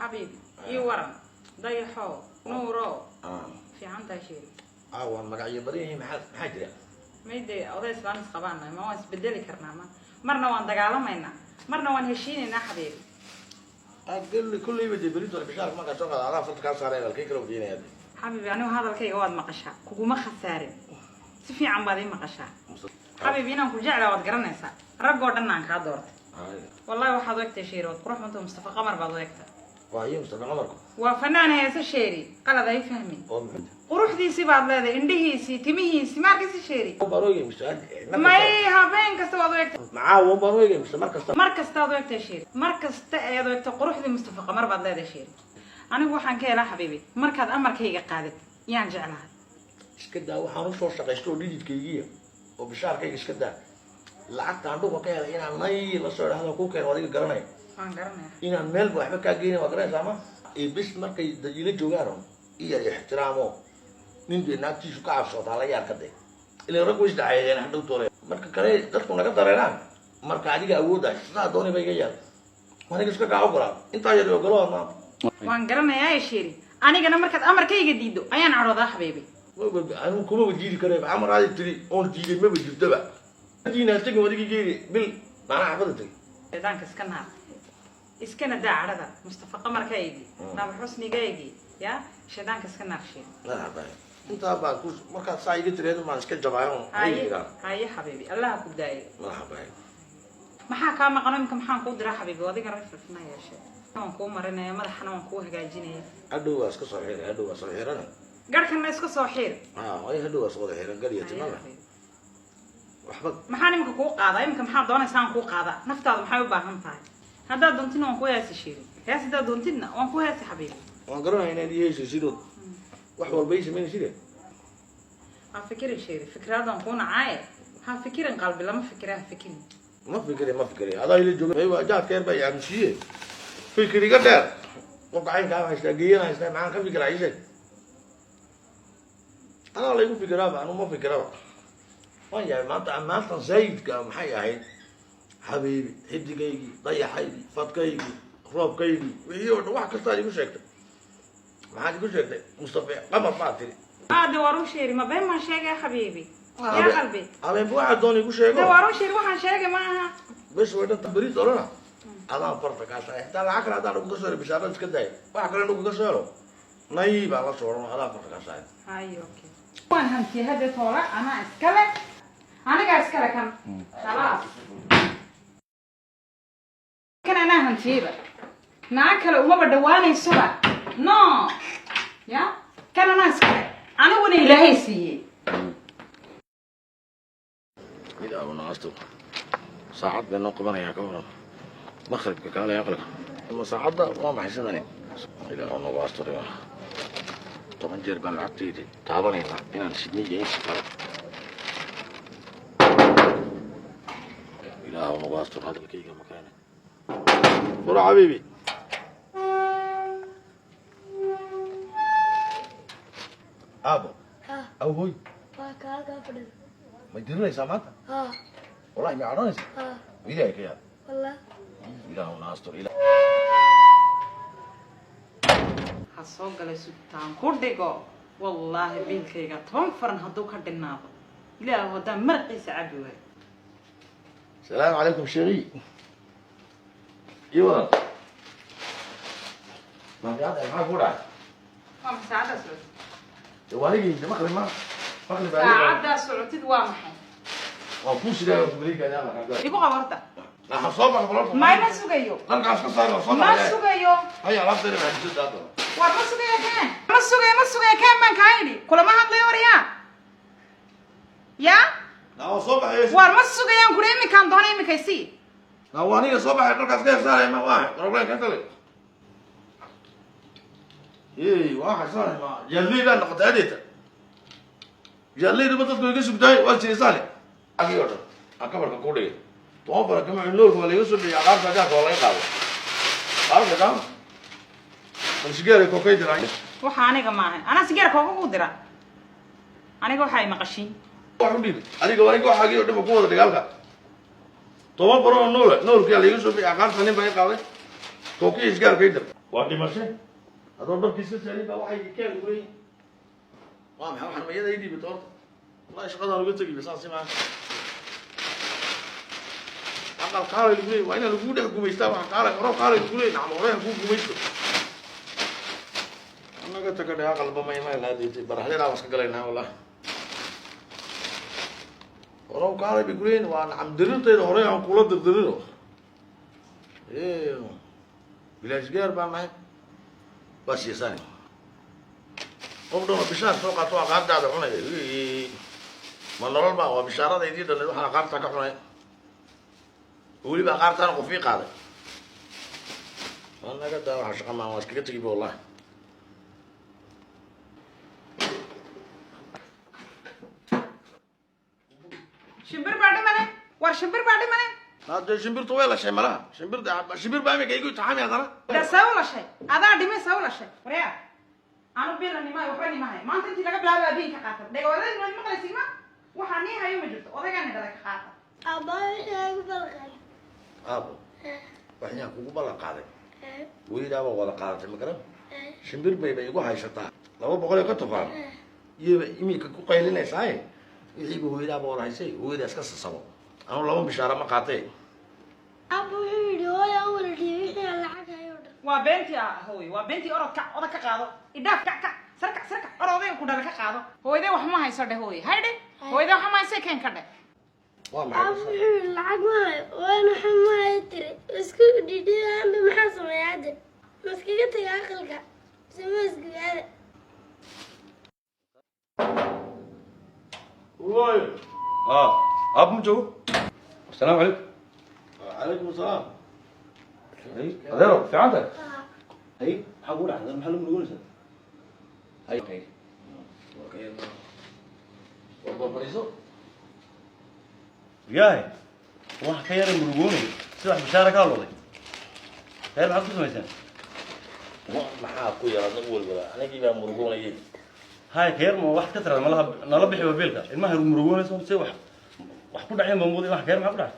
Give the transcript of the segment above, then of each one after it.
Xabiibi, ii waran, dayaxo nuuro, fiicantaa sheeri? Waan magacyo badan yihiin. Maxaa jira? Mayde oday islaan is qabaanay, ma waan isbedeli karnaa? Ma marna waan dagaalamaynaa, marna waan heshiinaynaa, xabiibi. Kulleyba dee berito bishaarka markaa soo qaada, adaa farta kaa saaray, halkay kala wadiinaya. Xabiibi, anigu hadalkayga waad maqashaa, kuguma khasaarin, si fiican baad ii maqashaa. Xabiibi, inaan ku jeclaa waad garanaysaa, raggoo dhan aan kaa doortay. Wallahi waxaad u egtay sheeri, waad qurux banta, Mustafa Qamar baad u egtay. Waa iyo Mustafa Qamarku? Waa fanaan heese, sheeri, qalad ay fahmin. Oo muxuu? Quruxdiisii baad leedahay, indhihiisii, timihiisii, ma arkaysi, sheeri? Baan u egay mise May, habeen kasta waad u egtay. Macaawo baan u egay mise mar kasta? Mar kastaad u egtay, sheeri, mar kasta ayaad u egtay. Quruxdii Mustafa Qamar baad leedahay, sheeri. Anigu waxaan ka helaa, xabiibi, markaad amarkayga qaadid yaan jeclahay. Iska daa, waxaan usoo shaqaysto oo dhididkaygiya oo bishaarkayga iska daa. Lacagta aan dhulka ka helay inaan nay la soo dhahdo kuu keeno, adiga garanaya. Waan garanaya. Inaan meelba waxba kaa geyna waa garanaysaa. Ma ee bis markay dad ila joogaan iyo ixtiraamo nin dee naagtiisu ka cabsootaa la yaar ka de ilan rag way isdhaceeyeen hadhow toole. Marka kale dadku naga dareeraan, marka adiga awoodda sidaa doonay ba iga yaal, aniga iska kaa ogolaa intaa yar ogolo maanta. Waan garanayaa, sheeri. Anigana markaad amarkayga diiddo ayaan cadhoodaa, xabiibi. Anigu kumaba diidi kare. Amar aadi tiri oon diiday maba jirtoba. Diinaa tegin, adigii geeri bil maanaa xafada tegin. Shaydaanka iska naar, iskana daa cadhada. Mustafa Qamarkaygii, naaba xusnigaygii, ya shaydaanka iska naar, sheeri. Marxaba, intaa baan ku markaad saa iga tireed baan iska jabaayo. Haye haye, xabiibi, Allaha ku daayo. Marxaba. Maxaa kaa maqano imka? Maxaan kuu diraa, xabiibi? Adiga rafrafna yeeshe, waan kuu marinaya madaxana, waan kuu hagaajinaya. Hadhow waa iska soo xiray, hadhow waa soo xirana. Garhkana iska soo xiir. Ay, hadhow waa soo wada xiran gar iyo timada waxba. Maxaan imika kuu qaadaa? Imika maxaa doonaysaan kuu qaadaa? Naftaadu maxay u baahan tahay? Haddaad doontidna waan kuu heesi, sheeri, hees. Haddaad doontidna waan kuu heesi, xabiibi. Waan garanaya inaan ii heyso sidood wax walba ii samaynaysidee. Ha fikirin, sheeri, fikraadaan kuu nacaaye. Ha fikirin, qalbi lama fikira, ha fikirin. Ma fikiri, ma fikiri, adaa ila jooga. Aywa, jaadka yar baa i aaminsiiye fikriga dheer. Qofka caynkaa haystaa, geeyana haystaa, maxaan ka fikiraa? Ii sheeg, anaa laygu fikiraaba, anu ma fikiraba. Waan yahay maanta maantan zaayidka maxay ahayd, xabiibi, xidigaygii, dayaxaygii, fadkaygii, roobkaygii, wixii oo dhan, wax kastaad igu sheegtay. Maxaad igu sheegtay? Mustafa Qamar baad tiri. Ade waa run, sheeri, ma been maan sheegaya, xabiibi, yaa qalbi? Habeenba waxaad doona igu sheego. De waa run, sheeri, waxaan sheegay ma aha. Bes, way dhanta. Beriis orana adaan farta kaa saaray. Xitaa lacag kale haddaan ugaga soo helo, bishaarada iska daaya, wax kale ugaga soo helo, nay baan la soo odhan, adaan farta kaa saaray. Haye, okay, waan hantiyay hadde toola, anaa iskale, anigaa iskale kan, khalaas, kan anaa hantiyeyba, naag kale umaba dhawaanaysoba. No, ya kan anaa iskale, aniguna Ilaahay siiyey. Mid naasto saacad bay noo qabanayaa. Ka waran maqribka? Kaale aqalka ma saacadda waa maxay sidani? Ilaah nagu asturay. 10 jeer baan lacagtayda taabanaynaa inaan sidniya insi kale. Ilaah nagu astur. Hadalkayga ma keena furo, xabiibi. Aabo. Ha. Aw hoy. Waa ka halkaa fadhida. Ma dirinaysaa maanta? Ha. Wallahi ma cadhanaysaa? Ha. Ilaahay ka yaab. Wallah. Ilaah na astur, ilaah. Ha soo galay sugtaan ku dhigo. Wallaahi biilkayga 10 faran hadduu ka dhinaado, Ilaahu haddaan maraqiisa cabi waayo. السلام عليكم شيري، ايوه ما في هذا maxaa ku dhacay? Waa maxay saacaddaa socotid? Waanigii maqli ma maqli baa. Saacaddaa socotid waa maxay? Waa kuu sidaa bariga. Igu qabo horta. Ha soo baxo balorta. May, ma sugayo. Dharkaas ka saar, soo. Ma sugayo. Haya, alaabtayda baa jidda hadda. War ma sugayo keen, ma sugayo, ma sugayo keen baan kaa idhi. Kulama hadlayo, waryaa ya. Na waa soo baxay. War ma sugayaan kuri, iminkaan doona, iminkay sii. Na waa aniga soo baxay, dharkaas ka saaray. Ma waa problem kan kale? Yey, waa xasanay ma jalley baa noqotay adeeta. Jalleyda ma dadku iga sugtaay waa jeesaane agii oo dhan aan kabarka ku dhigay. 10 fara kama noolka waa laiga soo bixiyay. Aqaarta jaarka waa laga qaaday qaarka kaa bal sigaar kokay diray. Waxa aniga maaha, anaa sigaar kooga ku dira? Aniga waxa ay maqashiin. Wax u dhiibay adiga, aniga waxaagii oo dhan ba ku wada dhigay halka. 10 fara oo noola noolkaa laiga soo bixiyay aqaarta, nin baa i qaaday kookii sigaarka i dir. Waa dhimashe adoo dharkiisa saarin baa waxay keen weyn. Waa maxay waxaan mayada ii dhiibata horta? Wallahi shaqadaan uga tegi saasi maaha. Aqal kaalay lagu leeyay, waa inaa lagugu dhex gumaystaa. Waxaa kaalay horo kaalay lagu leeyay, nacam hore ha kuu gumaysto. Annaga taga dhe aqalba ma imaan lahadeetay baraxyadaa waan iska galaynaa wallahi. Hore kaalay bay kuleeyihin, waa nacam dirirtayda hore aan kula dirdiriro. Bilaash gaar baan nahay, waa siisani qof dhan oo bishaar soo qaato aqaartaada cunaya. Ma nolol baa waa bishaaradaydii dhalay waxaan aqaartaa ka cunaya, weliba aqaartaana qof ii qaaday. Anaga daa waxa shaqa maan, waa iskaga tegiba wallahi. Shimbir baa dhimane, war shimbir baa dhimane. Hadee shimbirtu way lashay malaha, shimbir shimbir baa imika igu imtixaami haddana. Da see u lashay? Adaa dhimay, see u lashay? Waryaa, anu bila nimahay waxba nimahay. Maanta intii laga bilaabo abiin ka qaata dhegawadayn waad maqlaysid, ma waxaa nii hayo ma jirto, odaygaani dhalay ka qaata. Aabbaha wixii igu balqan. Aabo, waxyaan kugu ballan qaaday welidaaba wada qaadatay ma garan. Shimbir bayba igu haysataa 250 faan iyoba iminka ku qaylinaysaa. Wixiiba hooyadaaba wada haysay, hooyadaa iska sasabo, anu laba bishaara ma qaatee. Aabba wuxuu yidhi hooyo aan wala dhiibay wixii aan lacag hayo o dhan. Waa beentii ah hooy, waa beentii. Orod kac, odag ka qaado, idhaaf, kac kac, sarkac sarkac, orod odayga ku dhala ka qaado. Hooyadee wax ma hayso dheh, hooye haydhe, hooyadee wax ma hayso keen ka dheh. Waa Aabba maxay? wuxuu yidhi lacag ma hayo, waana waxa ma hayo tiri isku dhidhiidaanba. Maxaa sameeya hadda? Ma iskaga taga aqalka mise ma isgaada? Woy. Aab ma joogo? Asalaamu calaykum. Calaykum asalaam. Adeero, fiican tahay? Hay, maxaa kugu dhacday? Maxaa lagu murugoonaysaa? Hay. Warba fadhiiso. Yaahe, wax ka yara murugoonay sida wax bashaara kaa looday. Reer maxaad ku samaysaan? Maxaa ku yar adna u walwala? Anigii baa murugoonayay. Hay, ka yar ma wax ka tiraada malaha nala bixi biilka ilmaha murugoonayso si wax wax ku dhaceen baa mooday. Wax ka yar maxaa ku dhacay?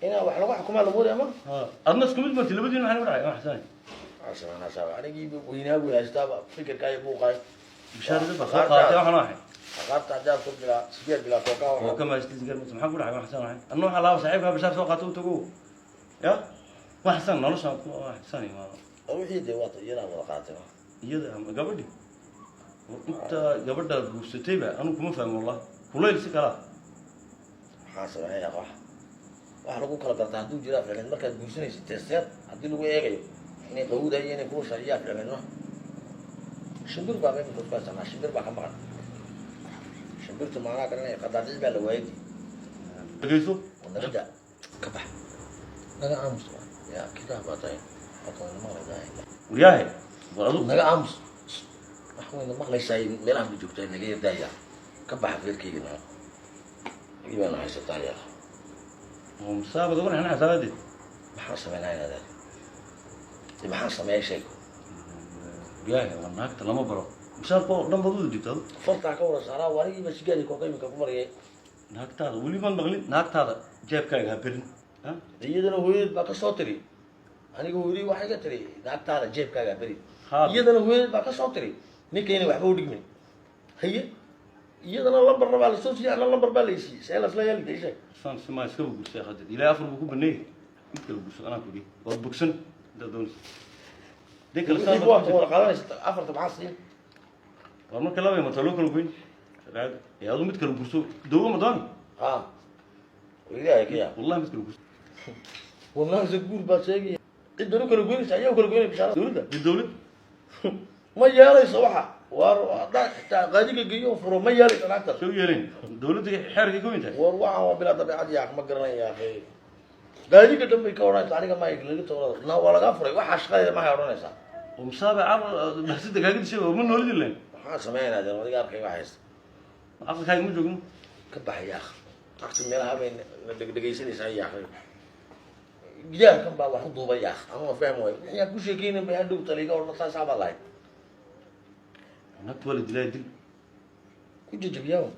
Inaa wax lagu xukumaa la moodaya ma. Ha, adna isku mid marti labadiin, maxaa ku dhacay? Wax xasanay. Asalaam, anigii weynaa buu haystaaba fikirkaa iyo buuqaay. Bashaarada baa soo qaadatay waxaan ahay. Aqaarta haddaad ku bilaa sigeed bilaa kookaa. Oo ka maastay sigaar maxaa ku dhacay? Wax xasan ahay anna waxaa laaba saaxiibkaa bashaar soo qaato u tago ya wax xasan nolosha ku wax xasanay waa. Wixii dee waata iyadaa wada qaatay. Iyada ama gabadhi inta gabadha guursatayba anu kuma fahmo wallah, kulayl si kalaa. Maxaa sameynaya? Wax wax lagu kala gartaa hadduu jiraa ficleen markaad guursanaysid teesteer haddii lagu eegayo inay qawudahay iyo inay kulushahay iyaa ficleen no. Shimbir baa imika ku haysanaa, shimbir baa ka maqan. Shimbirtu maanaa garanaya qadaadic baa la waayay. Dhegeyso. Naga da ka bax, naga aamus yaa kitaab baa tahay, waata wayna maqlaysaa. Waryaahe, war adu. Naga aamus, wax wayna maqlaysaa, meelaha ma joogtaa, naga yardaaya, ka baxa feerkayga naga igi baana haysataa yaa. Musaabad ugu naxna xasaabadeed. Maxaa sameynaya adeer? Maxaa sameeya sheeg? Waryaahe, waa naagta lama baro mushaarka oo dhan baad wada dhibta adu. Fartaa ka wada saaraa, waanigiiba sigaadi kooka imika ku mariyay. Naagtaada weli maan maqlin, naagtaada jeebkaaga ha berin. Ha? Iyadana hooyadeed baa ka soo tiri, aniga hooyadii waxay iga tiri naagtaada jeebkaaga beri. Haa. Iyadana hooyadeed baa ka soo tiri ninkayna waxba u dhigmin. Haye, iyadana lambarna baa lasoo siiyey, anna lambar baa la isiiyey, see lasla yaali dee sheeg? Saan si maa iskaba guursay hadeed, ilaahay afar buu ku baneeyey, mid kala guurso anaa kudhi waad bogsan intaad doonaysa dee kala wixii saan waa wada qaadanaysa afarta maxaa siin? War marka laba imato loo kala goyn shareecada ee adu mid kala guurso dawo ma dooni. Ha, ilaahay ka yaa. Wallahi mid kala guurso. Wallahi se guur baad sheegaya, ciddan u kala goynaysa ayaa u kala goynaya bishaara dawladda. Dee dawlad. Ma yeelayso waxa war haddaan xitaa qaadiga geeyo oo furo, ma yeelayso naagta. Soo yeelayn dawladda xeerkay ka weyn tahay. War waxaan waa bilaa dabeecad yaa, ma garanaya akhi. Qaadiga dhan bay ka odhanaysa aniga ma laga toonada na waa lagaa furay, waxaa shaqadeeda maxay odhanaysaa? Oo musaabe car bahsida kaaga dishay oo ma noolidi lahayn. Maxaan sameynaa dee? Adiga arkay wax haysta. Aqalkaaga ma joogno. Ka baxay yaa akhi, agti meelaha bay na dhegdhegaysanaysaa yaa akhi. Gidaarkan baa wax u duubay yaa akhi, ama fahmi waayo wixii aan ku sheekeynan bay hadhow taliga odhan saasaa baa lahayd. Naagta waa la dilaa, dil. Ku jajabiyaa.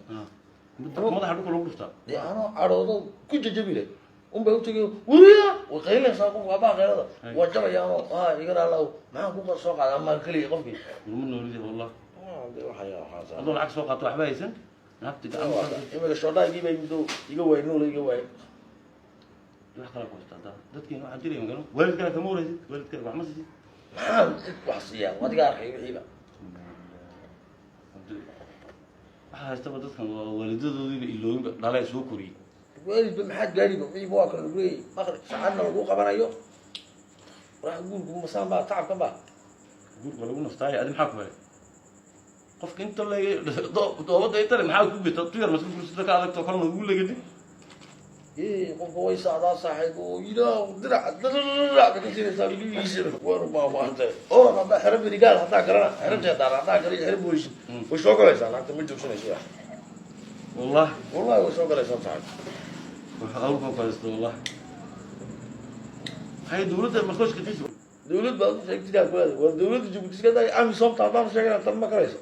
Madaxa dhulka lagu dhuftaa. Dee anoo cadhoodo ku jajabi leh. Unbay u tegi wuriya, way qaylinaysaa qofka aabbaha qaylada. Waa jabayaanoo ah iga raalaw, maxaan ku soo qaadaa amaan keliya qofkii. Lama noolidi wallah. Ah, dee waxaa Adoo lacag soo qaato waxba haysan naagta gacan. Imika shoodhaagii baa yimid oo iga waay, nuula iga waay. Wax kala ku haysta hadda dadkiina waxaan jiraya magalo waalidkaaga kama waraysid, waalidkaaga wax ma siisid. Maxaan cid wax siiyaa? Adiga arkay wixiiba. Waxa haystaba dadkan waa waalidadoodiiba ilooyinba dhalee soo koriyey. Waalidba maxaad gaadhiba, wixiiba waa kala lagu leeyahay, maqli saacadna lagu qabanayo. Warax guurku masaan baa tacabkan baa. Guurka lagu naftaayo, adi maxaa ku helay? Qofka inta le doobada inta le maxaa ku geta tuyar masku gursada ka adagto kalna ugu legadi. Ee qofka way sacdaa saaxiib oo ilaah dirac dirac ka siinaysaa biligiisa waanu maamaantay oo haddaa xero berigaal haddaa galana xero jeedaan haddaa gala iyo xero booliis way soo galaysaa naagta, ma joogsanayso wax. Wallah. Wallahi way soo galaysaa saaxiib. Waxa awlka ku haysto wallah hay dowladda markooshka tiisa. Dawlad baad u sheegtidaa ku leedahay war dawladda Jabuuti iska day, AMISOMta haddaan sheegana tan ma karayso.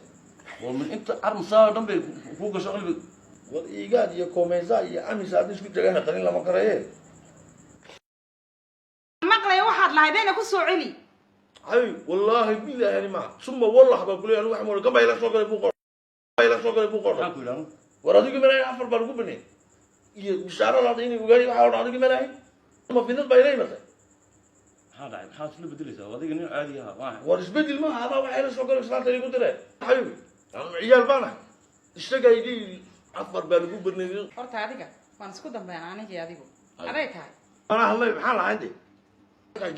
War min inta armsaa dhan bay ku gasho qalbi. War IGAD iyo COMESA iyo AMISA haddii isku tagana tanin lama karaye. Maqlaya waxaad lahaydayna ku soo celi. Hay wallaahi billahi ma suma wallah baa kuleeyahay anigu waxaan gabay la soo galay buu qor la soo galay buu qor. Maxaan ku idhaahdo? War adigu malahay afar baa lagu banay iyo bishaaro laada inay ogaani waxaa odhan adigu malahay ma fidnad baa ila imatay. Maxaa dhacay? Maxaad isla bedelaysaa? Adiga nin caadi aha waa. War isbedel maaha, adaa waxay la soo galay islaanta igu direen xabiibi, anu ciyaal baanahay, isagaa iga yidhi afar baa lagu banay. Horta adiga waan isku dambeyn anigii adigu aday tahay. Anaa hadlay maxaan lahayn de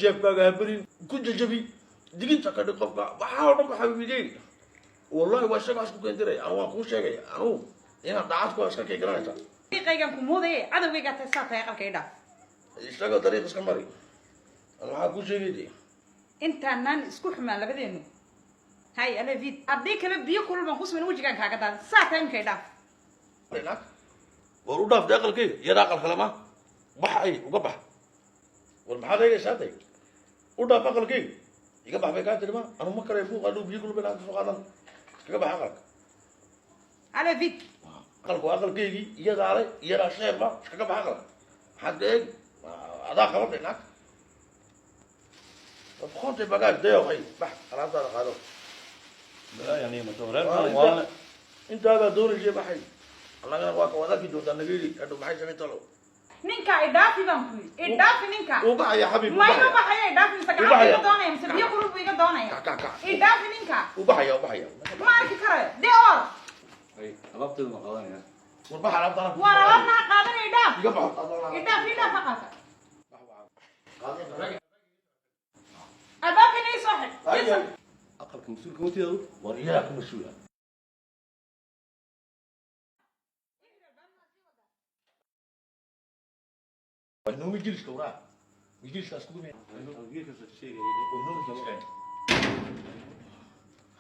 jeebkaaga habarin ku jajabi diginta ka dhig qofka waxaa oo dhan waxaa iga yidhi wallahi waa isagaa isku keendiray. Anu waan kuu sheegay anu inaad daacad ku iska kay garanaysaa. Dariiqaygan ku muudaye cadowgaygaa tahay, saa tahay aqalka i dhaaf. Isagoo dariiq iska mari, anu waxaa kuu sheegay de. Intaanaan isku xumaan labadeenu hay alevid, haddii kale biyo kulul baan ku sumin wejigaan kaaga daadan, saa tahay imka i dhaaf. War u dhaaftay aqalkayga iyada aqal kale ma bax ay uga bax. War maxaad eegaysaa tay? U dhaaf aqalkayga, iga bax bay kaa tiri ma anu ma karay buuq adhow biyo kulul bay naagta soo qaadan, iskaga bax aqalka. Alevid. Aqalku waa aqalkaygii, iyadaa le, iyadaa sheekba, iskaga bax aqalka. Maxaad ka eegi? Adaa qabatay naagta qontay bagaaj dayo hay bax alaabtaada qaado. Balaa niimato reerkan waa. Intaabaa doonaysay baxay, annagana waa ka waad arki doontaa naga yidhi hadhow maxay samayn talow. Ninka idhaafi baan ku yidhi, idhaafi ninka. Uu baxaya xabiib, uu Ma iga baxaya. Baxaya idhaafi mise Uu gacanta baxaya. iga doonaya mise biyo kulul buu iga doonaya? Kac kac kac. Idhaafi ninka. Uu baxaya, uu baxaya. Ma arki karayo de or. Ay alaabteedu ma qaadanaya. War bax alaabtaana ku. Waar alaabna ha qaadanaya, idhaaf. Iga baxo. Idhaaf, idhaaf aqalka, albaabkana ii soo xidh. Aqalka mas-uulka watidaadu. War iyadaa ku mas-uula. Waa inoo majliska waraa majliskaas kugu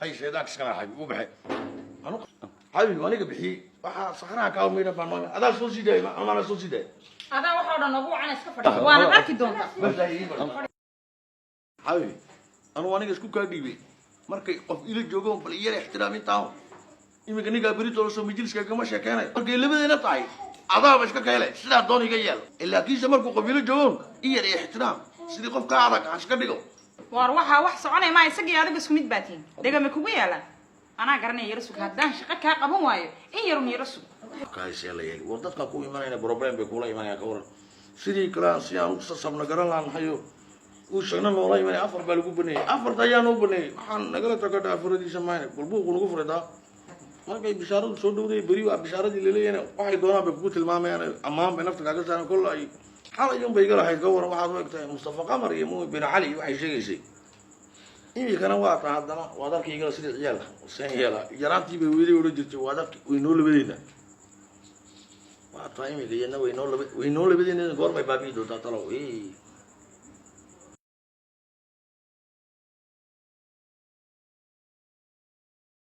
hay shaydaanka iskana xabiib u baxay anu xabiib aniga bixiyey waxaa saxraha kaa miidhan baa noo adaa soo sii daayay amaana soo sii daayay. Adaa waxoo dhan noogu wacan, iska fadhiso waanad arki doontaa. Xabiib anu aniga isku kaa dhiibay markay qof ila joogo bal iyara ixtiraamintaan iminka ninkaa beritoolo soo majliska kama sheekeynayo markay labadeena tahay adaaba iska kayle sidaa doon iga yeel, laakiinse markuu qof ila joogo iyar ixtiraam sidii qof ka adag ha iska dhigo. Waar waxaa wax soconaya maa, isagii adiga isku mid baa tihin, dhegama kugu yaalaan, anaa garanaya. Yaro sug, haddaan shaqo kaa qaban waayo in yarun yaro sug. Kaasee la yeeli? War dadka ku imanayna problem bay kula imanayaan, ka waran sidii kale aan si aan u sasabna garan laanahayo uu sheegna noola imanaya. Afar baa lagu baneeyey, afarta ayaa noo baneeyey, waxaan nagala tagadha afaradiisa mayne bal buuqu nagu furitaa markay bishaaradu soo dhowday beri waa bishaaradii laleeyahayna waxay doonaan bay kugu tilmaamayaan, ammaan bay nafta kaaga saaran. Kolla ay xalay un bay iga lahayd ka waran waxaad u egtahay Mustafa Qamar iyo Mumin bin Cali waxay sheegaysay, imikana waa taa haddana waad arkay igala sidii ciyaalka seen yeela yaraantii bay weelay odhan jirtay waad arki waynoo labadeena waa taa imika iyadna waynoo laba waynoo labadeena goormay baabi'i doontaa talow.